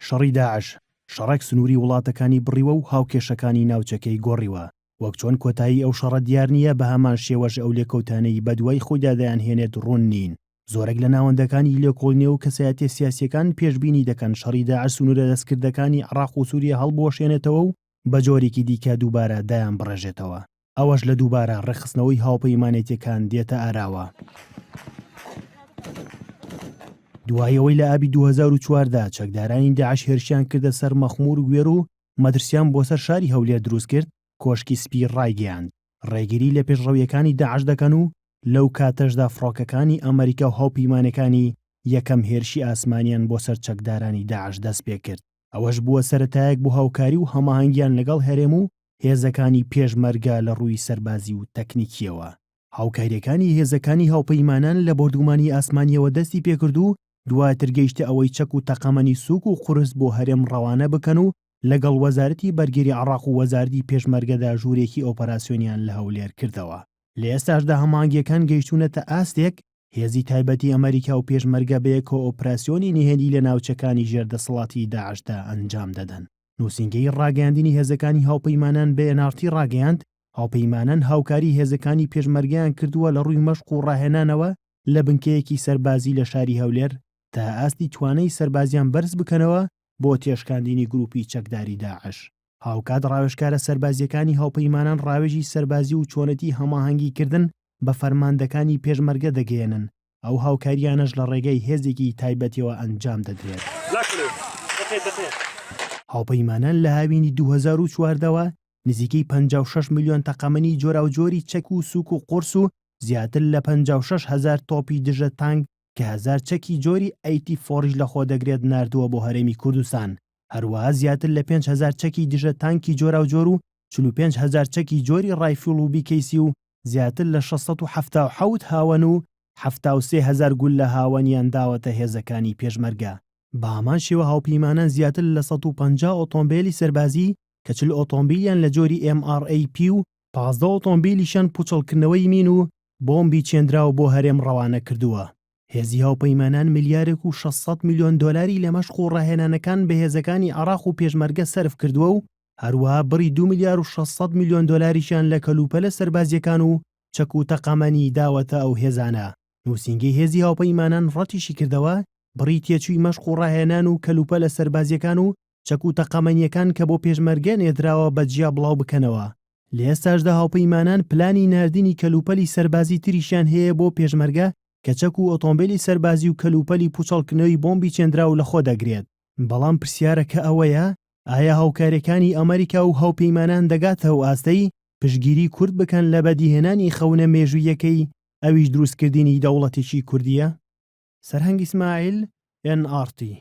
شەڕی داعش، شەڕێک سنووری وڵاتەکانی بڕیوە و هاوکێشەکانی ناوچەکەی گۆڕیوە، وەک چۆن کۆتایی ئەو شەڕە دیار نییە بەهەمان شێوەش ئەو لێکەوتانەی بەدوای خۆیدا دەیانهێنێت ڕوون نین. زۆرێک لە ناوەندەکانی لێکۆڵینەوە و کەسایەتیە سیاسییەکان پێشبینی دەکەن شەڕی داعش سنوورە دەستکردەکانی عێراق و سوریە هەڵبوەشێنێتەوە و بە جۆرێکی دیکە دووبارە دایانبڕێژێتەوە. ئەوەش لە دووبارە ڕێکخستنەوەی هاوپەیمانێتیەکان دێتە ئاراوە. دوای ئەوەی لە ئابی 2014 چەکدارانی داعش هێرشیان کردە سەر مەخموور و گوێر و مەترسیان بۆ سەر شاری هەولێر دروست کرد، کۆشکی سپی ڕایگەیاند، ڕێگری لە پێشڕەوییەکانی داعش دەکەن و لەو کاتەشدا فڕۆکەکانی ئەمەریکا و هاوپەیمانەکانی یەکەم هێرشی ئاسمانیان بۆ سەر چەکدارانی داعش دەستپێکرد. ئەوەش بووە سەرەتایەک بۆ هاوکاری و هەماهەنگیان لەگەڵ هەرێم و هێزەکانی پێشمەرگە لە ڕووی سەربازی و تەکنیکییەوە. هاوکارییەکانی هێزەکانی هاوپەیمانان لە بۆردومانی ئاسمانییەوە دەستی پێکرد و دواتر گەیشتە ئەوەی چەک و تەقەمەنی سووک و قورس بۆ هەرێم ڕەوانە بکەن و لەگەڵ وەزارەتی بەرگری عێڕاق و وەزارەتی پێشمەرگەدا ژوورێکی ئۆپەراسیۆنیان لە هەولێر کردەوە. لە ئێستاشدا هەماهەنگییەکان گەیشتوونەتە ئاستێک هێزی تایبەتی ئەمەریکا و پێشمەرگە بەیەکەوە ئۆپراسیۆنی نهێنی لە ناوچەکانی ژێر دەسەڵاتی داعشدا ئەنجام دەدەن. نووسینگەی ڕاگەیاندنی هێزەکانی هاوپەیمانان بە ئێن ئاڕ تی ڕاگەیاند، هاوپەیمانان هاوکاری هێزەکانی پێشمەرگەیان کردووە لە ڕووی مەشق و ڕاهێنانەوە لە بنکەیەکی سەربازی لە شاری هەولێر تا ئاستی توانای سەربازیان بەرز بکەنەوە بۆ تێشکاندنی گروپی چەکداری داعش. هاوکات ڕاوێژکارە سەربازییەکانی هاوپەیمانان ڕاوێژی سەربازی و چۆنێتی هەماهەنگی کردن بە فەرماندەکانی پێشمەرگە دەگەیەنن، ئەو هاوکارییانەش لە ڕێگەی هێزێکی تایبەتیەوە ئەنجام دەدرێت. هاوپەیمانان لە هاوینی 2014 وە نزیکەی 56 ملیۆن تەقەمەنی جۆراوجۆری چەک و سووک و قورس و زیاتر لە 56 هەزار تۆپی دژە تانک کە هەزار چەکی جۆری AT-4 یش لەخۆدەگرێت ناردووە بۆ هەرێمی کوردستان، هەروەها زیاتر لە 5000 چەکی دژە تانکی جۆراوجۆر و 45 هەزار چەکی جۆری ڕایفڵ و BKC و زیاتر لە 677 هاوەن و 73 هەزار گوللە هاوەنیان داوەتە هێزەکانی پێشمەرگە. بە هەمان شێوە هاوپەیمانان زیاتر لە 150 ئۆتۆمبێلی سەربازی کە 40 ئۆتۆمبیلیان لە جۆری MRAP و 15 ئۆتۆمبیلیشیان پوچەڵکردنەوەی مین و بۆمبی چێندراو بۆ هەرێم ڕەوانە کردووە. هێزی هاوپەیمانان ملیارێک و 600 ملیۆن دۆلاری لە مەشق و ڕاهێنانەکان بە هێزەکانی عێراق و پێشمەرگە سەرف کردووە و هەروەها بڕی دوو ملیار و 600 ملیۆن دۆلاریشیان لە کەلوپەلە سەربازییەکان و چەک و تەقەمەنی داوەتە ئەو هێزانە. نووسینگەی هێزی هاوپەیمانان ڕەتیشی کردەوە بڕی تێچووی مەشق و ڕاهێنان و کەلوپەلە سەربازییەکان و چەک و تەقەمەنییەکان کە بۆ پێشمەرگە نێردراوە بە جیا بڵاو بکەنەوە. لە ئێستاشدا هاوپەیمانان پلانی ناردنی کەلوپەلی سەربازی تریشیان هەیە بۆ پێشمەرگە کە چەک و ئۆتۆمبێلی سەربازی و کەلوپەلی پوچەڵکردنەوەی بۆمبی چێندراو لەخۆ دەگرێت. بەڵام پرسیارەکە ئەوەیە ئایا هاوکاریەکانی ئەمریکا و هاوپەیمانان دەگاتە ئەو ئاستەی پشتگیری کورد بکەن لە بەدیهێنانی خەونە مێژووییەکەی ئەویش دروستکردنی دەوڵەتێکی کوردییە؟ سەرهەنگ ئیسماعیل، ئێن ئاڕ تی.